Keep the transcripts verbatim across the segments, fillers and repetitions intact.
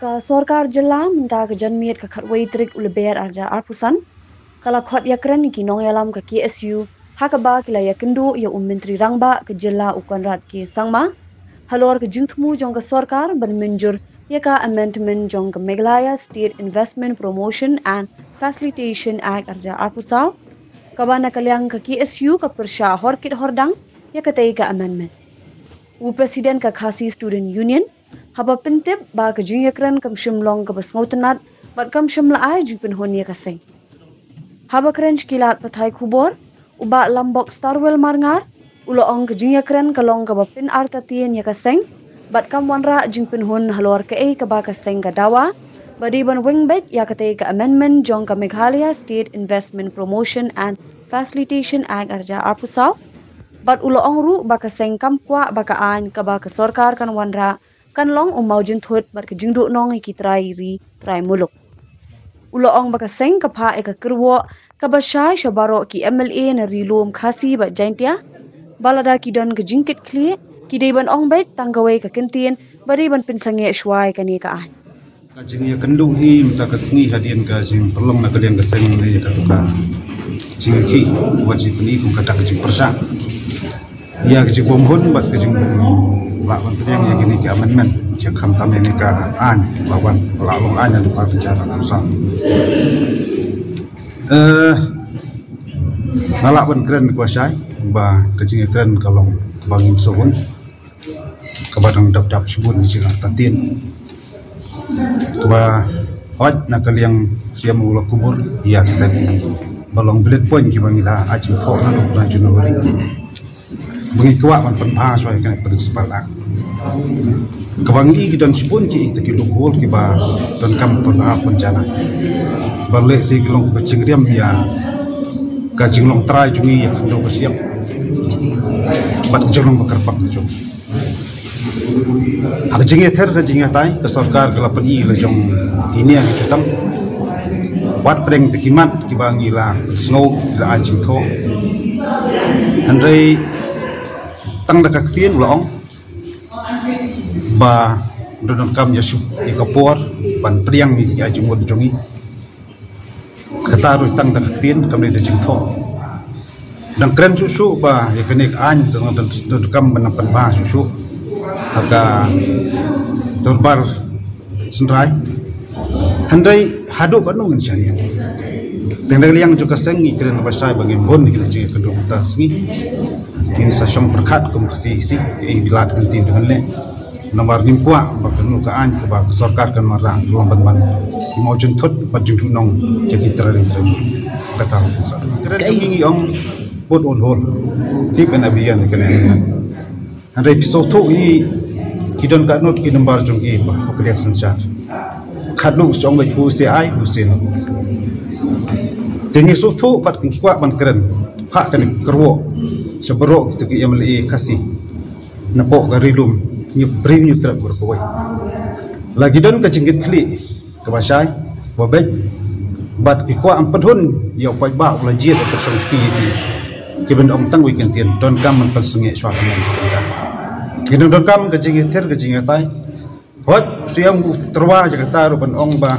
Ka sorkar jylla mynta ka janmiet ka khatwei tarik u Lber arhajar arphew san ka la khot ïakren ïa ki nongïalam ka K S U ha kaba ki la ïakynduh ïa u Myntri Rangbah ka jylla u Conrad K Sangma halor ka jingthmu jong ka sorkar ban mynjur ïa ka amendment jong ka Meghalaya State Investment Promotion and Facilitation Act arhajar arphew saw, kaba na ka liang ka K S U ka pyrshah hor kit hor dang ïa katei ka amendment. U President ka Khasi Student Union haba pyntip ba ka jingïakren kam shym long kaba sngewtynnat bad kam shym la ai jingpynhun ïa ka seng. Haba kren sha ki lad pathai khubor, u Bah Lambok Starwell Marngar u la ong ka jingïakren ka long kaba pynartatien ïa ka seng bad kam wanrah jingpynhun halor kaei kaba ka seng ka dawa ba dei ban weng beit ïa katei ka amendment jong ka Meghalaya State Investment Promotion and Facilitation Act arhajar arphew saw. Bad u la ong ruh ba ka seng kam kwah ba ka aiñ kaba ka sorkar kan wanrah kan long u mawjynthut bad ka jingduhnong ïa ki trai ri trai muluk. U la ong ba ka seng ka phah ïa ka kyrwoh kaba shai sha baroh ki M L A na Ri Lum Khasi bad Jaintia ba lada ki don ka jingkitkhlieh ki dei ban ong beit tang kawei ka kyntien ba dei ban pynsangeh shuwa ïa kane ka aiñ. Ka jingïakynduh hi mynta ka sngi hadien ka jingpynlong na ka liang ka seng ne ïa katu ka jingïakhih, wat jingpyni kum kata ka jingpyrshah ïa ka jingbymhun bad ka jingbymlah ban pdiang ïa kine ki amendment jong khamtam ïa kane ka aiñ ba wan ba la long aiñ ha u par pynjara kusa. Eh, nga lah ban kren kaba shai ba ka jingïakren ka long kaba ngim sngewbha, kaba dang dap dap shibun ki jingartatien, kaba hoi na ka liang siem u la kubur ïa kita ki ba long bullet point kiba ngi la ai jingthoh naduh u bnai January ba ngi kwah ban pynbha shuwa ïa kane ka Principal Act. Kaba ngi i ki don shibun ki ita ki loophole kiba donkam pynbha pynjanai ba lehse ki long ka jingriam ïa ka jinglong trai jong ngi ïa ka khyndew ka shyiap bad ka jinglong ba kyrpang ka jong ngi. Ha ka jingïather ka jingïatai ka sorkar ka la pyni la jong kine ki jutang. Wat pdeng te ki mat kiba ngi la sngew la ai jingthoh. Hynrei tang da ka ktien u la ong ba donkam ïa shu ïa ka por ban pdiang ïa ki ai jingmut jong ngi. Kata ruh tang da ka ktien kam dei da jingthoh. Dang kren shuh shuh ba ïa kane ka aiñ dang dang dang kam ban pynbha shuh shuh ha ka dorbar synrai. Hynrei haduh katno ngin shaniah. Tang da ka liang jong ka seng ngi kren ba shai ba ngin bun ngi kren jingkynduh mynta sngi. Ngin sa shong pyrkhat kum ka C E C ka ïing bilat kan tim dengan leh. Namar ngim kwah ba kano ka aiñ kaba ka sorkar kan wanrah ka long ban ban ki mawjynthut bad jingduhnong jong ki trai ri trai. Kata ka sa. Kren ka ngi ong put on hold. Keep an abeyance kane. Hynrei ki sngewthuh hi ki don katno ki number jong ki ba ka liang synshar. Khatduh shu ong beit who say aye, who say no. Te ngi sngewthuh bad ngi kwah ban kren. Phah kane ka kyrwoh sha baroh kito ki M L A Khasi. Napoh ka Ri Lum, ngi bring ngi trep bor kawei. La ki don ka jingkitkhlieh kaba shai ba beit bad ki kwah ban pynhun ïa u paidbah u la jied ba ka shong shuki ïa ki. Ki ban ong tang wei kyntien donkam ban pynsangeh shuwa ka meng. Ki donkam ka jingïather ka jingïatai. Hooid, shu ïam u tyrwa jong kata ruh ban ong ba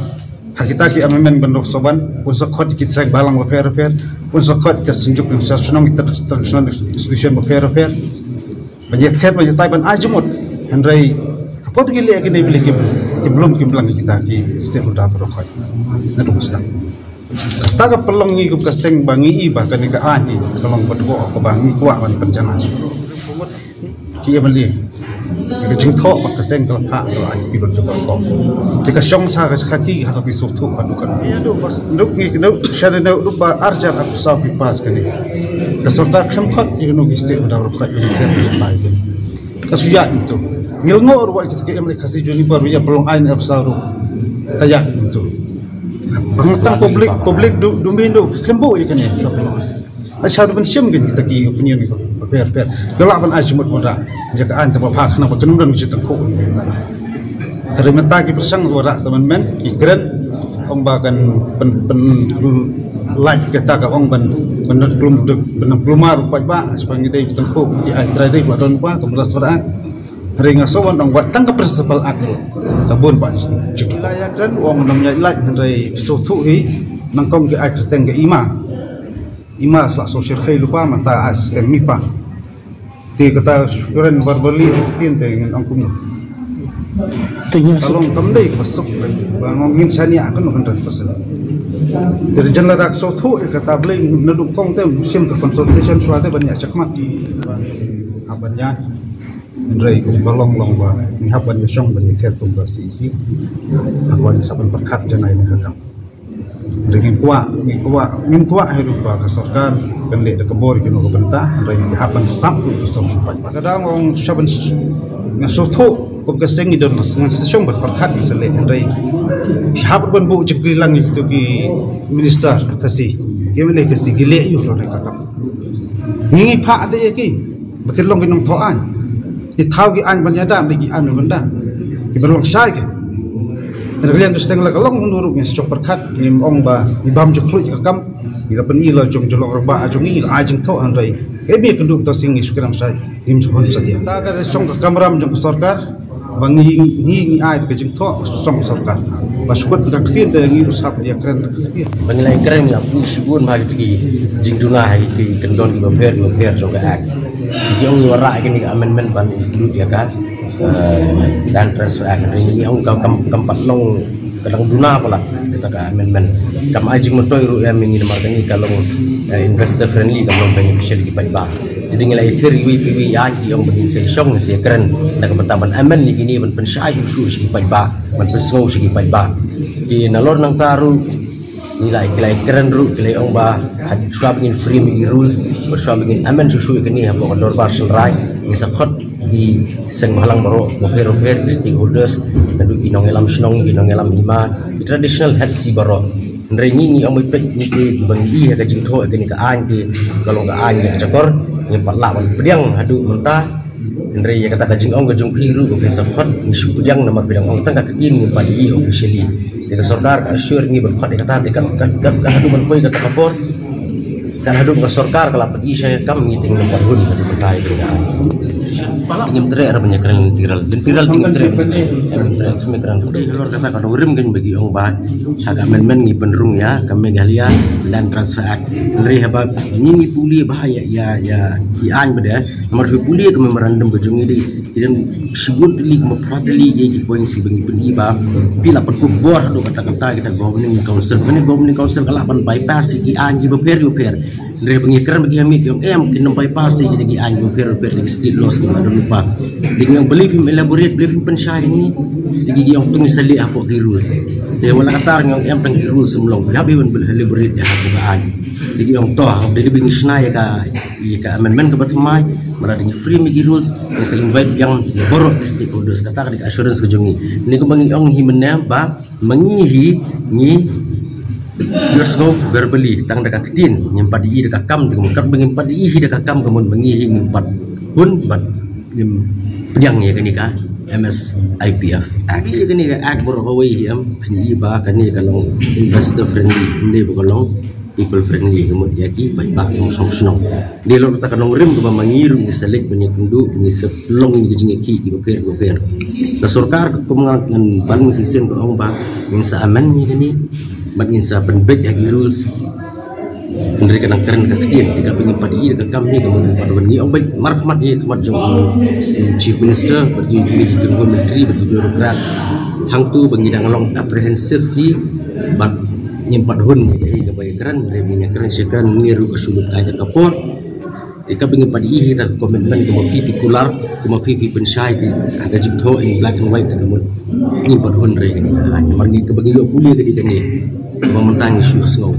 ha kita ki amendment ban dok soban, un sa khot ki seng balang bapher bapher, un sa khot ka synjuk ka shnong, ki tra-, traditional institution bapher bapher. Ban ïather ban ïatai ban ai jingmut. Hynrei hapoh ki leh kine bili ki, ki blum ki blang kita ki stakeholder baroh khoit. Naduh sdang. Kata ka pynlong ngi kum ka seng ba ngi i ba kane ka aiñ ka long bad ko ka ba ngi kwah ban pynjanai. Ki M L A. Ki ka jingthoh ba ka seng ka la phah ka la ai ki bad jong ka. Ki ka shong sa ka shakha ki ha ka pi suk thuk ka dukan. Nuk ngi nuk sha ne nuk ba arjar aku saw ki pass kane. Ka sorkar khlem khot ki nuk ki state ba da khot ki. Ka suya itu. Ngil ngo ruwa ki ka M L A Khasi Juniper ya pelong ain er sa ru. Ka ya itu. Bang tang public, public du, du min du khlem bu ya kane. Ka pelong ain. Ai sha du ban shim kin kita ki opinion ki bapher bapher. Ka lah ban ai jingmut ban rah. Ya ka aiñ te ba phah khnang ba kan ym don ki jingtangkhuh. Hynrei mynta ki pyrshang ba rah sa man men ki kren ong ba kan pyn, pyn, Lait kata ka ong ban ban klum ban klumar pat ba span ngi dei tengku ki ai trai dei ba don ba ka mras ba. Ring aso wan dong ba tang ka principal act. Ka bun ba. Cik la ya kren ong nang ya lait hynrei so thu hi nang kong ki ai teng ka ima. Ima sla so shir khai lupa mata ai sistem mipa. Ti kata syukuran verbally tin te ngin ong kumno. Tanya. Ka long kam dei ka suk ba ngin shania kan hundred percent. Ti jan la dak so thu kata blei na duk kong te sim ka consultation shwa te ban ya chakma. Aban ya. Hynrei kum ka long long ba ngi hap ban ya shong ban ya kher kum ka C E C. Aban sa ban perkat janai ni ka kam. Ngin kwah, ngin kwah, ngin kwah hi ruh ba ka sorkar kan leh da ka bor kino ka bynta, hynrei ngi hap ban sap ruh ki song sumpai. Ba ka dang ong sha ban s- nga so tho kum ka seng ngi don ngan sa shong ban pyrkhat ngi sa leh, hynrei ngi hap ban buh jingkylli lang ïa kito ki minister Khasi, ki M L A Khasi ki leh ïa u ruh da ka kam. Ngi ngi phah te ïa ki ba ki long ki nongthoh aiñ. Ki thaw ki aiñ ban ïada, ki aiñ ban da. Ki ban long shai ki. Hynrei ka liang ka seng la ka long hynrei ruh ngi sa jong pyrkhat ngi ong ba ngi bam jong khluit ka kam. Ngi la pyni la jong jong long rangbah jong ngi la ai jingthoh hynrei. Ka ïa bi ka duk to sing ngi shu kyrang shai. Ngim shu hon satia. Ta ka song ka kamram jong ka sorkar. Ba ngi ngi ngi ai ka jingthoh song ka sorkar. Ba shu kut ka ktien te ngi ruh sap ïa kren ka ktien. Ba ngi la kren ngi la pynshibun ba ki jingduna ha ki kyndon ki bapher ki bapher jong ka act. Ki ong ngi wanrah kine ki amendment ban include ïa ka eh, land transfer act. Ngi ong ka kam kam pat long ka dang duna pala kata ka amendment. Kam ai jingmyntoi ruh ïa ngi namar kane ka long eh, investor friendly, kam long beneficial ki paidbah. Jadi ngi la ïathir iwei pa iwei ïa ki ong ba ngin sa shong ngin sa kren da ka bynta ban amend ïa kine ban pynshai shuh shuh sha ki paidbah, ban pynsngew sha ki paidbah. Te nalor nangta ruh ngi la, ki la kren ruh ki la ong ba ha shuwa ba ngin frame ïa ki rules, ba shuwa ba ngin amend shuh shuh ïa kane hapoh ka dorbar shynrai, ngin sa khot ki seng bhalang baroh, bapher bapher ki stakeholders, naduh ki nongïalam shnong, ki nongïalam hima, ki traditional heads hi baroh. Hynrei ngi ngi ong ba peit ngi te ba ngi ïa ka jingthoh ïa kane ka aiñ te ka long ka aiñ ïa ka jakor, ngim pat lah ban pdiang haduh mynta. Hynrei ïa kata ka jingong ka jong phi ruh ba phi sa khot ngi shu pdiang namar phi dang ong tang ka ktien ngim pat ïohi officially. Te ka sorkar ka assure ngi ban khot ïa kata te kan kan kan haduh ban poi kata ka por. Kan haduh ka sorkar ka la pynïoh shai kam ngi te ngim pat hun haduh mynta ïa kata. Te ngim treh ar ban ïa kren lynti ral. Lynti ral te ngim treh. Ngim treh sngewthuh. Te halor kata ka nongrim kan ba ki ong ba ha ka amendment ngi pynrung ïa ka Meghalaya Land Transfer Act. Hynrei haba ngi ngi pule ba ïa ïa ïa ki aiñ ba dei Namar phi pule ka memorandum ka jong ngi dei, ki don shibun tylli, kumba phra tylli ïa ki points kiba ngi pyni ba phi la pynkuk bor haduh katta katta kita governing council. Kane governing council ka lah ban bypass ïa ki aiñ kiba pher kiba pher. Hynrei ba ngi kren ba ki ha miet ki ong em, kin nym bypass ïa kita ki aiñ kiba pher kiba pher, ïa ki state laws kiba don lypa. Te ngi ong balei phim elaborate, balei phim pynshai hangne. Te ki ong to ngi sa leh hapoh ki rules. Te wat la katta ngi ong em, tang ki rules ym long. Phi hap ban elaborate ïa hapoh ka aiñ. Te ki ong to, da dei ba ngi shna ïa ka ïa ka amendment kaba thymmai, ba la dei ngi frame ïa ki rules, ngi sa invite biang ïa baroh ki stakeholders, kata ka dei ka assurance ka jong ngi. Kane kumba ngi ong hi mynne ba ma ngi hi ngi ïohsngew verbally tang da ka ktien, ngim pat ïohi da ka kam, te kumba kat ba ngim pat ïohi da ka kam, ka mut ma ngi hi ngim pat hun bad ngim pdiang ïa kane ka M S I P F Act. Ïa kane ka act baroh kawei hi em, phin ïohi ba kane ka long investor friendly, ym dei ba ka long people friendly, ka mut ïa ki paidbah nongshong shnong. Dei halor kata ka nongrim kaba ma ngi ruh ngi sa leit ban ïakynduh, ngi sa long ïa ki jingïakhih kiba pher kiba pher. Ka sorkar ka kum nga ngan ban ngi shisien ka ong ba ngin sa amend ïa kane bad ngin sa pynbeit ïa ki rules. Hynrei ka dang kren ka ktien, te ka ba ngim pat ïohi da ka kam hi, ka mut ngim pat wan, ngi ong beit markhmat ïa khmat jong u Chief Minister bad ïa ki kynhun myntri bad ki bureaucrats. Hangtu ba ngi dang long apprehensive hi bad ngim pat hun ïa kaei kaba ïakren, hynrei ba ngi ïakren shi kren, ngi ruh ka shu lut kai ka por. Te kaba ngim pat ïohi da ka commitment kaba phi phi kular, kaba phi phi pynshai te ha ka jingthoh in black and white, ka mut ngim pat hun re. Namar ngi kaba ngi ïoh pule ka dei kane, kaba mynta ngi shu sngew.